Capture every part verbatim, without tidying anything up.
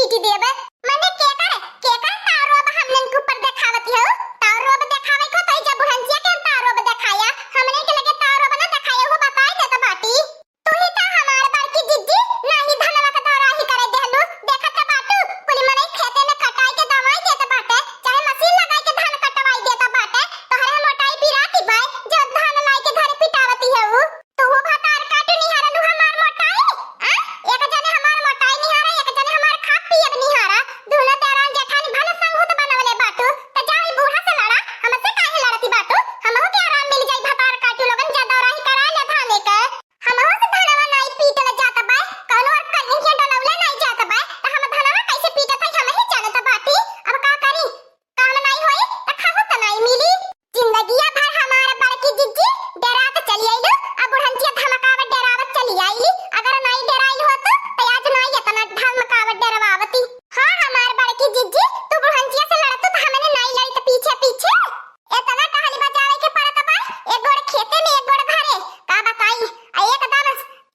पीटी देबे। मने केकर, केकर ताव रोब हमनन के ऊपर देखावत हऊ? ताव रोब देखावे को तो जब बुढ़ंचिया के हम ताव रोब देखाया, हमनन के लगे ताव रोब ना देखाया, वो बताई देत बाटी। तू ही तो हमार बड़की जिज्जी, नाही धनवा के दौराही करे देहलू। देखत तो बाटू, कुल मनई खेते में कटाई के दवाई देत बाटे, चाहे मशीन लगाई के धान कटवाई देत बाटे, तोहरे मोटाई पिराती बाय, जो धान लाई के घरे पिटावती है ऊ। तू वो भतार काटू निहारलू हमार मोटाई, आ? एक जने हमार मोटाई निहारा, एक जने हमार खा पियब निहारा। दुनो देवरान जेठानी भले संग होत बनवले बाटू, त जा ई बूढ़ा से लड़ा, हमसे काहे लड़ती बाटू? हमहू के आराम मिल जाई, भतार काटू लोगन जा दौराही करा ले धाने के। हमहू से धनवा नाई पीटल जात बाय, कौनो और कहीं के डलौले नाई जात बाय, त हम धनवा कैसे पीटत है, हम ही जानत बाटी। अब का करी? काम नाई होई, त खाहू त नाई मिली। जिंदगिया भर हमार बड़की जिज्जी डेरात चली आइलू, अब बुढ़ंचिया धमकावत डेरावत चली आइली। अगर नाई डेराइल होतू, त आज नाई इतना धमकावत डेरवावती। हाँ, हमार बड़की जिज्जी, तू बुढ़ंचिया से लड़तू, त हमने नाई लड़ी, त पीछे पीछे। एतना टहली बजावे के पड़त बा, एक गोड़ खेते में, एक गोड़ घरे। का बताई, आ एकदम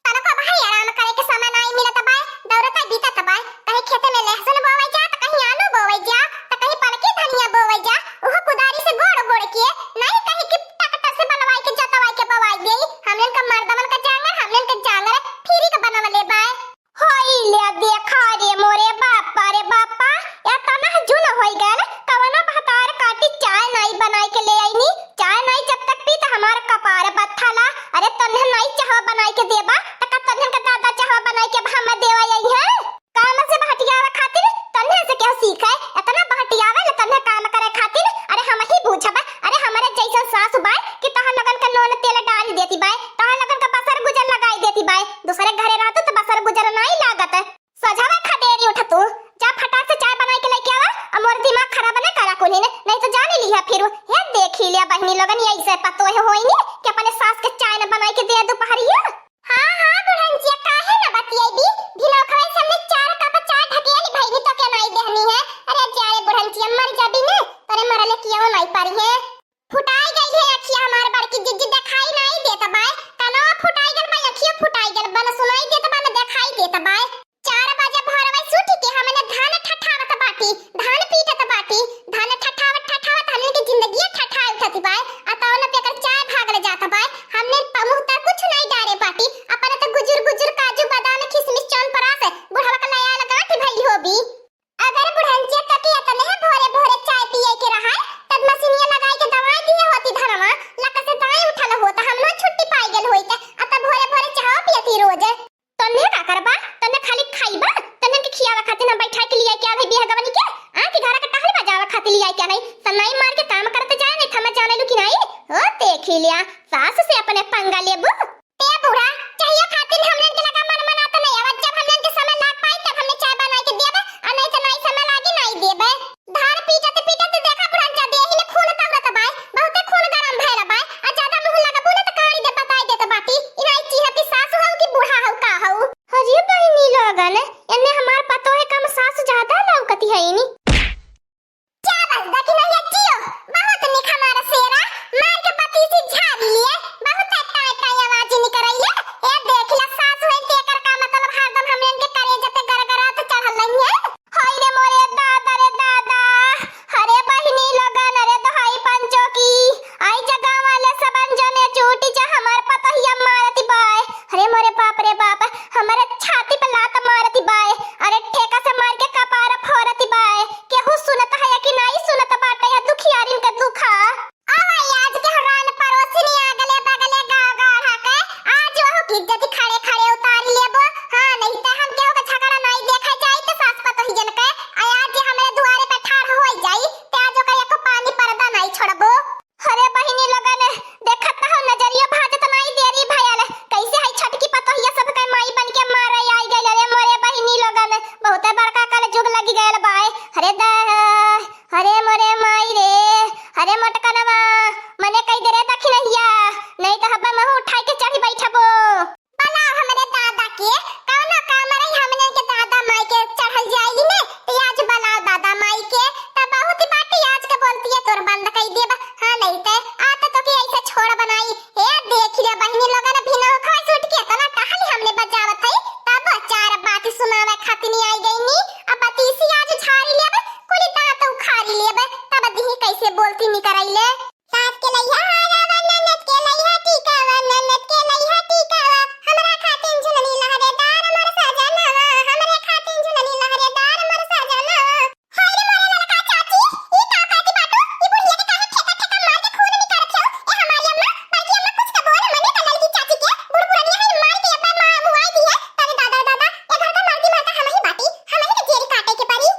तनको भाई आराम करे के समय नाई मिलत बा, दौड़त बीतत बा। कहीं खेते में लहसुन बोवे जा, त कहीं आलू बोवे जा, त कहीं पलकी धनिया बोवे जा। उहो कुदारी से गोड़ गोड़ के, नाई कहीं कि ट्रैक्टर से बलवाई के, जतवाई के बोवाई देई। हमनन का मर्दमन का जांगर, हमनन के जांगर फ्री के बनवले बा। होई ले देखा रे मोरे बापा रे बापा, एतना जुन होई गल, कवनो भतार काटी चाय नाई बनाई के ले आईनी, चाय नाई जब तक पी त हमार कपार बथला। अरे तन्हे नाई चाहवा बनाई के देबा, त का तन्हे का दादा चाहवा बनाई के अब हम देवा आई है? काम से बहटियावे खातिर तन्हे से केहू सीखे, एतना बहटियावे ले तन्हे काम करे खातिर। अरे हम ही बूझब, अरे हमरे जैसन सास बाय कि तोहर लोगन के नून तेल डाल देती बाय, तोहर लोगन के बसर गुजर लगाई देती बाय। दूसरे घरे रहतू त बसर गुजर नाई लागत। सझवा खदेरी उठ तू, जा फटाक से चाय बनाई के लेके आवा, और मोर दिमाग खराब न करा कुलिन, नहीं तो जाने लिहा फिर। हे देखी लिया बहिनी लोगन, ये ऐसे पतोह होइनी कि अपने सास के चाय न बनाई के दे दुपहरिया। हाँ, हाँ, बुढ़ंचिया, काहे न बतियाइबी? भिनोखवे से हमने चार कप चाय ढकेली भइनी तो के नाई देहनी है। अरे जा रे बुढ़ंचिया, मर जाबी ने, तोरे मरले कियो नाई पारी है। फुटाई गइल है अखिया हमार बड़की जिज्जी, देखाई नाई देत बाय। कनवा फुटाई गल बा, अखियो फुटाई गल बा, न सुनाई देत बा, न देखाई देत बाय। चार बजे भोरवे से उठ के हमने धान ठठावत बाटी, धान पीटत बाटी, धान ठठावत ठठावत हमने के जिंदगिया ठठाए उठत बाय। आ तौन पे कर चाय भागल जात बाय। हमने प-, मुँह तर कुछ नाई डारे बाटी, अपन त गुजुर गुजुर काजू बादाम किशमिश चौनप्राश बुढ़वा के लयाल गांठ भइल होबी। अगर बुढ़ंचिया तके एतने भोरे भोरे चाय पिए के रहा, तब मशीनिया लगाई के दवाई दिए होती धनवा, लक से दाई उठल होत, हमनो छुट्टी पाई गेल होइत, आ तब भोरे भोरे चाय पियती रोज। तन्ने का करबा? तन्ने खाली खाइबा? तन्ने के खियावा खातिर हम बैठा के लिया क्या भाई बिया गवनी के? आ कि घरा के टहल बजावा खातिर लिया क्या नहीं? सनाई मार के काम करते जाए नहीं, थमा जाने लू कि नहीं? ओ देखी लिया, सास से अपने पंगा लेबू। ए बूढ़ा, चाहिए खातिर हमनन के लगा मन मनात नहीं आवत। जब हमनन के समय लाग पाई, तब हमने चाय बनाई के देबे, आ नहीं तो नहीं समय लागी, नहीं देबे। धान पीटत पीटत देखा बुढ़न जा देही ले खून तौरत बाय, बहुते खून गरम भयल बाय। आ ज्यादा मुँह लगबू न त काड़ी दे बताई देत बाटी। ई नहीं चीह कि सासु हऊ कि बूढ़ा हऊ का हऊ। अरे बहिनी लोगन, एन्ने हमार पतोहे कम सासु ज्यादा लौकती है इनी। क्या बस देखी नहीं है जियो, बहुत निक हमारा शेरा, मार के पतीसी झाड़ी लिए, बहुत टाई टाई आवाज निकरैले। ए देख ला सास होई तेकर का मतलब हरदम हमरे इनके करेजा पे गरगरात चढ़ल रही है। हाय रे मोरे दादा रे दादा, अरे बहिनी लोगन, अरे दोहाई पंचो की, आई जगह वाले सबन जने छूटी जा हमार पतोहिया मारती बाय। अरे मोरे बाप रे बाप, हमारे छाती पे लात मारती बाय, अरे ठेका से मार के कपार फोड़ती बाय। निकरैले। सास के लइहा हारावा, ननद के लइहा टीकावा, ननद के लइहा टीकावा, हमरा खातिन झुलनी लहरेदार मोर सजनवा, हमरे खातिन झुलनी लहरेदार मोर सजनवा। हाय रे मोरे ललका चाची, ई का कहती बाटू? ई बुढ़िया के काहे ठेका ठेका मार के खून निकारत हऊ? ए हमारी अम्मा, बड़की अम्मा कुछ तो बोल, मने तो ललकी चाची के बुढ़ पुरनिया है मार के अब्बा माँ मुआई दी है। अरे दादा दादा, ए घर का मरदी माता हम ही बाटी, हम ही के जेल काटे के पड़ी।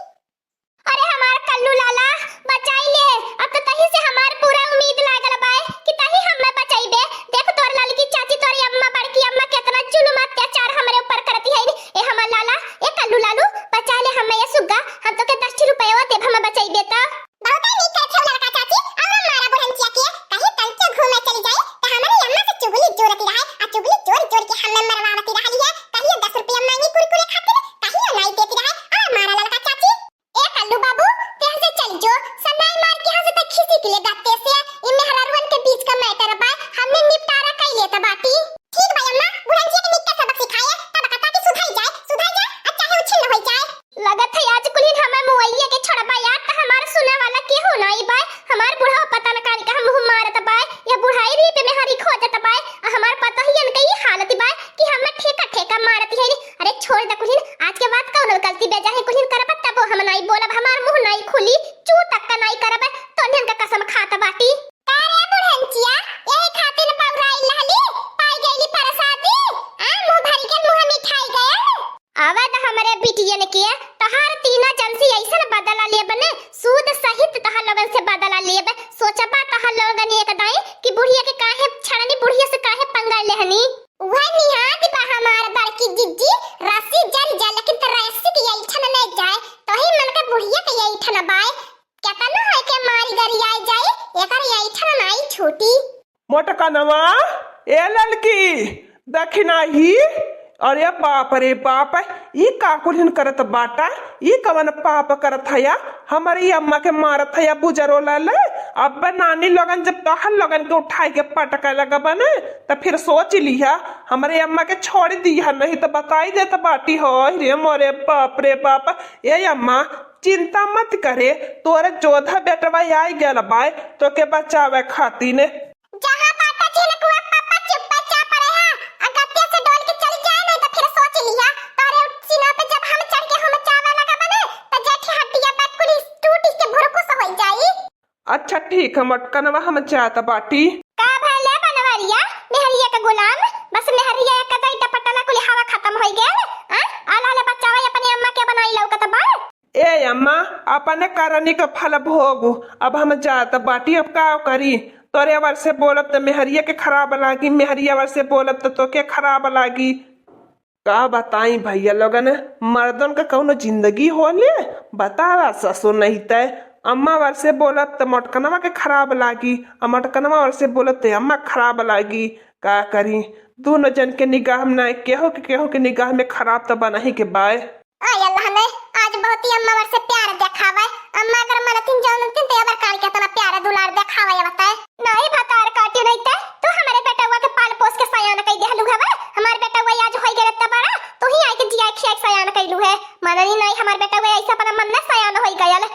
अरे हमार कल्लू लाला, बचाई ले, अब तो तही से हमार पूरा उम्मीद लागल बाय कि तही हमें बचाई दे। देख तोर ललकी चाची, तोरी अम्मा, बड़की अम्मा केतना जुल्म अत्याचार हमरे ऊपर करती है। ए हमार लाला, ए कल्लू लालू, बचा ले हमें ये सुग्गा, हम तोके दस रुपया देब, हमें बचाई दे तो। बहुत ही नीक करत हो ललका चाची, और मारा बुढ़नचिया के, कहीं तंचो घूमे चली जाए, तो हमारी अम्मा से चुगली जोरती रहे, आ चुगली जोर जोर के हमें मरवावती रहली है, कहियो दस रुपया मांगी कुरकुरे खातिर, कहियो नहीं देती रहे, और मारा ललका चाची। ए कल्लू बाबू, ते यहाँ से चल जो, सनाई मार के यहाँ से तक खिसी के लिए गत्ते से, इन मेहरारुअन के बीच का मैटर बा, हमने निपटारा कई लेता बाटी। ठीक भाई अम्मा, बुढ़नचिया के निक्का सबक सिखाए, तब कता कि सुधर जाए, सुधर जाए, अच्छा है उछिन न हो जाए। लगत है आज कुलिन हमें मुआइये के छोड़बा यार, त हमार सुने वाला केहू नाई बाय। हमार बुढ़वा पता न कान का मुँह मारत बाय, या बुढ़ाई रीत में हरी खोजत बाय, आ हमार पतोहियन के ई हालत बाय कि हमें ठेका ठेका मारत है। अरे छोड़ द कुलिन, आज के बाद कौनो गलती बेजा है कुलिन करब तबो हम नाई बोलब, हमार मुँह नाई खुली, चू तक का नाई करब, तोन्हन का कसम खात बाटी। का रे बुढ़नचिया, यही खातिर बौराइल रहली, पाई गईली परसादी, आ मुँह भरी के मुँह मिठाई गयल। आवा द हमरे बिटियन के, तहार तीना जन से ऐसन बदला लेब ने, सूद सहित तहार लोगन से बदला लेब। सोचबा तहार लोगन एक दाई कि बुढ़िया के काहे छड़नी, बुढ़िया से काहे पंगा लेहनी। वह निहात बा हमार बड़की जिज्जी, रस्सी जल जाए लेकिन त रस्सी के ऐठन नहीं जाए, तोही मन के बुढ़िया के ऐठन बाय। केतनो है के मारी गरियाई जाई, एकर ऐठन नाई छूटी। मोटकनवा, ए ललकी, दखिना ही। अरे बाप रे बाप, ई का कुलिन करत बाटा? ई कवन पाप करत हया? हमरी अम्मा के मारत हया बुजरो लाले। अब नानी लोगन जब तोहर लोगन के उठाई के पटके लगबन, त फिर सोच लिहा, हमरे अम्मा के छोड़ दिहा, नहीं त बताई देत बाटी हो। रे मोरे बाप रे बाप। ए अम्मा, चिंता मत करे, तोर जोधा बेटवा आई गयल बाय तोके बचावे खातिर। जहाँ बाटा झिनकुआ पापा चुप्पा चाप रहे, आ गत्ते से डोल के चल जाए, नहीं तो फिर सोच लिहा, तोरे सीना पे जब हम चढ़ के हम चावे लगबन, त जेठी हड्डिया बा कुली टूट के भुरकुस हो जाई। अच्छा ठीक है मोटकनवा, हम जात बाटी। का भले बनवरिया, मेहरिया के गुलाम, बस मेहरिया एक दई टपटला कुली हवा खत्म होई गयल, आ? आला ले बचावा अपने अम्मा के बनाई लौकत बा। ए अम्मा, अपने करनी के फल भोगू। अब हम जात बाटी, अब का करी? तोरे वर से बोलब त मेहरिया के खराब लागी, मेहरिया वर से बोलब त तोके खराब लागी। का बताई भैया लोगन, मर्दन का कौनो जिंदगी होले? बतावा ससुर, नहीं तय अम्मा वर से बोलब त मोटकनवा के खराब लागी, आ मोटकनवा वर से बोलब त अम्मा खराब लागी। का करी, दोनों जन के निगाह में ना, केहू के केहू के निगाह में खराब त बनही के बाय। आय अल्लाह ने, आज बहुत ही अम्मा वर से प्यार देखावे। अम्मा अगर मनतिन जानतिन तो अबर कान के इतना प्यार दुलार देखावे, ये बताए। नहीं भतार काटी नहीं ते, तू हमारे बेटवा के पाल पोस के सयान कई देहलू हवे। हमार बेटवा आज होई गए इतना बड़ा, तू ही आई के जिया खिया के सयान कइलू है। मननी नहीं, हमार बेटवा ऐसा अपना मन में सयान होई गयल।